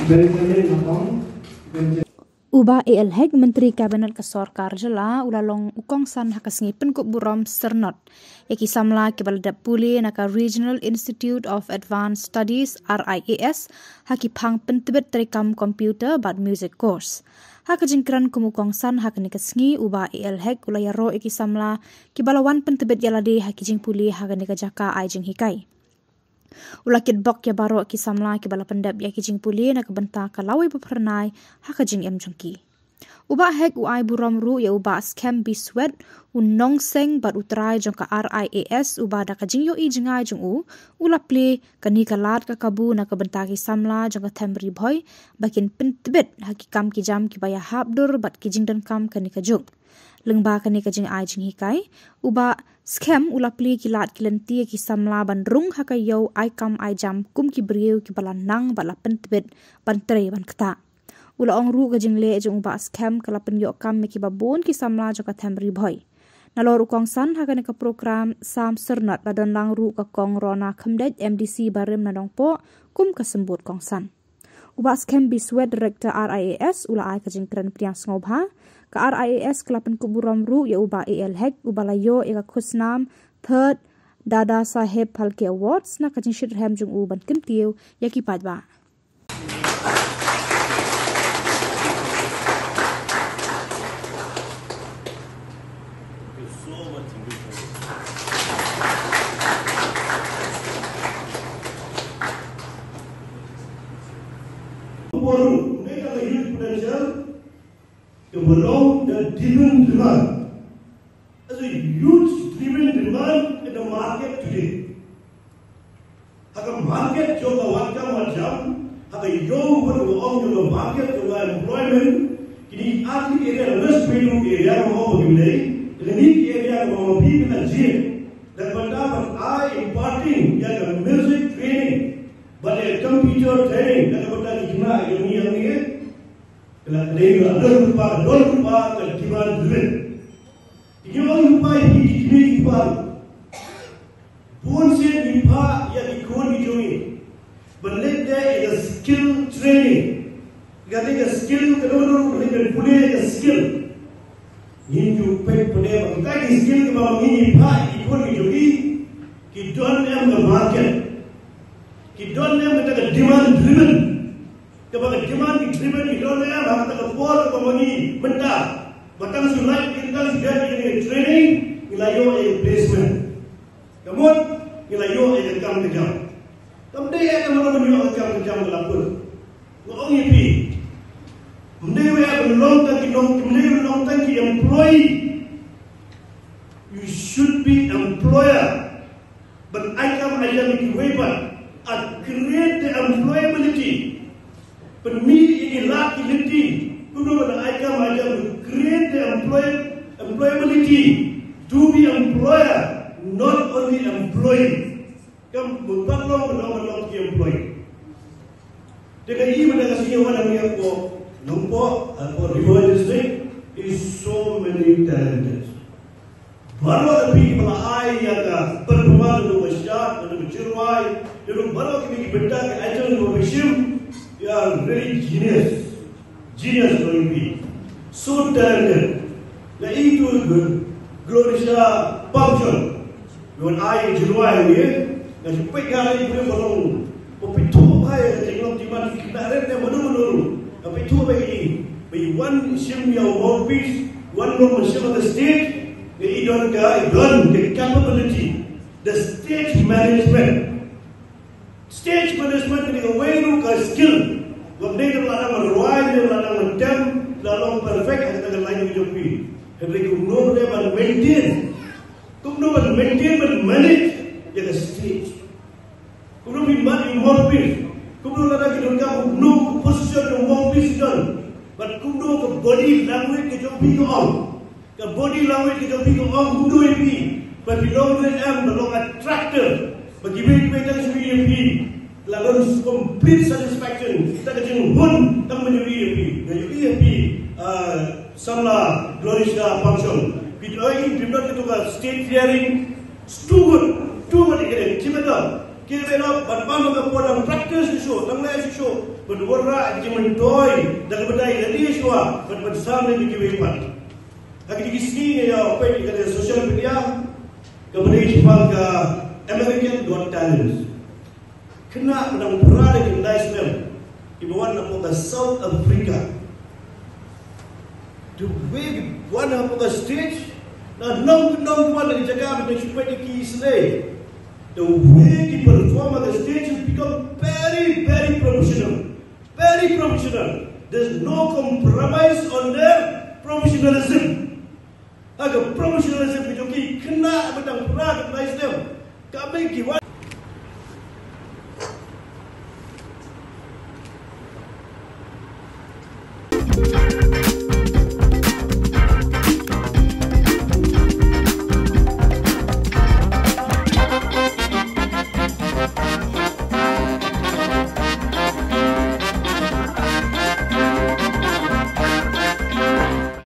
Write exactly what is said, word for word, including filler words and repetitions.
Benjamin Mapong, Benjamin. U Bah A L Hek, Myntri Kabinet ka Sorkar Jylla, u la long u kongsan ha ka sngi pynkup burom syrnod ïa ki samla kiba la dep pule na ka Regional Institute of Advanced Studies, R I A S, ha ki phang pyntbit treikam computer bad music course. Ha ka jingkren kum u kongsan ha kane ka sngi, u Bah A L Hek u la ïaroh ïa ki samla kiba la wan pyntbit ïa lade ha ki jingpule ha kane ka jaka ai jinghikai. U la kitbok ïa baroh ki samla kiba la pyndep ïa ki jingpule na ka bynta ka lawei ba phyrnai ha ka jingim jong ki. U Bah Hek u ai burom ruh ïa u Bah Skhem Biswet, u nongseng bad u trai jong ka R I A S, uba da ka jingïohi jngai jong u, u la plie kane ka lad ka kabu na ka bynta ki samla jong ka Them Ri Bhoi ba kin pyntbit ha ki kam ki jam kiba ïahap dur bad ki jingdonkam kane ka juk. Lyngba kane ka jingai jinghikai, u Bah Skhem u la plie ki lad ki lynti ïa ki samla ban rung ha ka ïew ai kam ai jam kum ki briew kiba la nang bad la pyntbit ban trei ban ktah. U la ong ruh ka jingleh jong u Bah Skhem ka la pynïoh kam ïa kiba bun ki samla jong ka Them Ri Bhoi. Nalor u kongsan ha kane ka prokram sam syrnod la don lang ruh ka Kong Rona Khymdeit, M D C barim na Nongpoh, kum ka symbud kongsan. U Bah Skhem Biswet, Director R I A S, u la ai ka jingkren pdiang sngewbha. Ka R I A S ka la pynkup burom ruh ïa u Bah A L Hek, uba la ïoh ïa ka khusnam Third Dada Saheb Phalke Awards na ka jingshitrhem jong u ban kyntiew ïa ki paidbah. Ka burom, ka youth potential, ka burom da driven demand. As a youth driven demand in the market today. Ha ka market jong ka wat kam wat jam, ha ka ïew bad ka ong jong ka market jong ka employment, kine ki ar tylli ki area, West Pynliang area ka ong ba kim dei, kine ki area ka ong ba phi ka jia. Da ka bynta ban ai imparting ïa ka music training bad ïa ka computer training, da ka bynta ki khynnah jong ngi hangne. Ka la dei ka don rupa, ka don rupa ka demand driven. Ki ong rupa ïa ki kmie ki kpa. Bun sien ngi phah ïa ki khun ki jong ngi ban leit da ïa ka skill training. Ka dei ka skill, ka don ruh ban leit ban pule ïa ka skill. Ngin ju peit pule ba kita ki skill kiba ngi phah ïa ki khun ki jong ngi, ki don em ka market. Ki don em kata ka demand driven. Kaba ka demand driven ki don em ha kata ka por kaba ma ngi mynta. Ba tang shu lait ki, tang shu ïa ki training, ngi la ïoh ïa placement. Ka mut ngi la ïoh ïa ka kam ka jam. Kam dei ïa ka mut ban ïoh ïa ka kam ka jam ka la put. Nga ong ïa phi. Ym dei ïa ban long tang ki nong, ym dei ban long tang ki employee. You should be employer. Ban ai kam ai jam ïa kiwei pat, and create the employability. Pynmih ïa ki lad ki lynti kumno ban ai kam ai jam, to create the employ-, employability, to be employer, not only employee. Kam ban long ban long ban long ki employee. Te ka i mynta ka sngi wan hangne hapoh Nongpoh, hapoh Ri Bhoi District, is so many talented. Baroh ki phi kiba la ai ïa ka performance, naduh ka shad, naduh ka jingrwai, naduh baroh ki phi ki bynta ki item kiba phi shim, you are really genius. Genius, Royal P. So talented. Nga ïohi tu Gloria Pamchon. Ïoh ai jingrwai ïa nga, nga ju peit nga ïohi ba long. Ba phi thuh ba ïa ka jinglong jingman ki khynnah rit ne mano mano ruh. Nga phi thuh ba ïa, ba ïa wan shim ïa u mouthpiece, wan long shim on the stage, nga ïohi don ka, don ka capability. The stage management. Stage management ka dei kawei ruh ka skill. Wat dei da la dang rwai, da la dang tem, la long perfect ha kata ka line ka jong phi. Hynrei kumno ruh ban maintain, kumno ban maintain, ban manage ïa ka stage. Kumno phi mad ïa u mouthpiece, kumno lada ki donkam, kumno ka position ka mouthpiece ka don. Bad kumno ka body language ka jong phi ka ong. Ka body language ka jong phi ka ong kumno ïa phi, ba phi long ne em, ba long attractive, ba kiwei kiwei tang shu ïa phi. La don complete satisfaction, tang ka jinghun tang ban ïa phi. Nga ïa phi, ah, samla Gloria Pamchon. Phi ïohi, phi don kato ka stage daring, too good, too good, ïa ka dei, keep it up. Ki develop ban bam ka por dang practice shuh shuh, dang leh shuh shuh, ban wanrah ki myntoi da ka bynta lade shuwa, ban ban sam ïa kiwei pat. Ha kine ki sngi nga ïa peit ïa ka social media, ka ba dei shaphang ka American Got Talent. Khynnah ba dang phra da ki khyndai snem kiba wan na ka South Africa. The way ki wan ha ka stage, na nong nong ki wan na ki jaka ba dang shu peit ïa ki sdei. The way ki perform on the stage has become very, very professional. Very professional. There's no compromise on their professionalism. Ha ka professionalism ka jong ki, khynnah ba dang phra da ki khyndai snem, ka ba ki wan